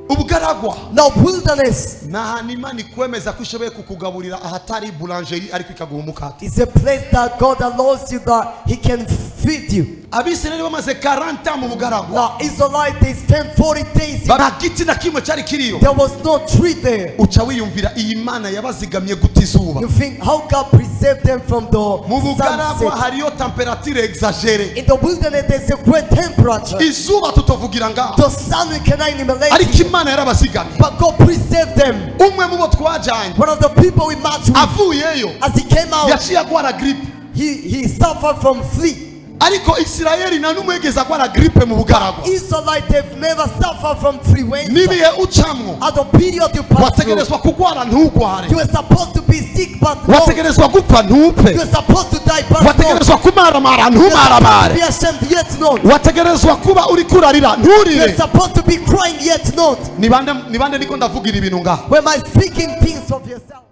Ubugaragwa Now, wilderness ni ahantu Imana ikwemeza ko ishoboye kukugaburira ahatari boulangerie, ariko ikaguha umukate. Is a place that God allows you that He can feed you. Abisirayeli bamaze 40 mu bugaragwa. Now, Israelites, they spent 40 days. Nta giti na kimwe cyari kiriyo. There was no tree there. Uca wiyumvira iyi Mana yabazigamye gute izuba. You think how God preserved them from the Mu bugaragwa sunset. Hariyo température exagérée. In the wilderness, there's a great temperature. Izuba tutovugira ngaho. The sun we cannot enumerate Ariko here. Imana yarabazigamye. But God preserved them. Umwe mu bo twajyanye One of the people we marched with, avuyeyo as he came out, yaciye agwara grippe. he suffered from flu. Ariko Isirayeli nta n'umwe yigeze agwara grippe mu bugaragwa. Israelites, they've never suffered from influenza. N'ibihe ucamwo At the period you pass through, wategerezwa kugwara ntugware, you were supposed to be sick, but no. wategerezwa gupfa ntupfe, You were supposed to die, but no. wategerezwa kumaramara You were supposed to ntumaramare, be ashamed, yet not. wategerezwa kuba uri kurarira You were nturire. supposed to be crying, yet not. Ni bande, ni bande niko ndavugira ibintu ngaha? When am I speaking things of yourself?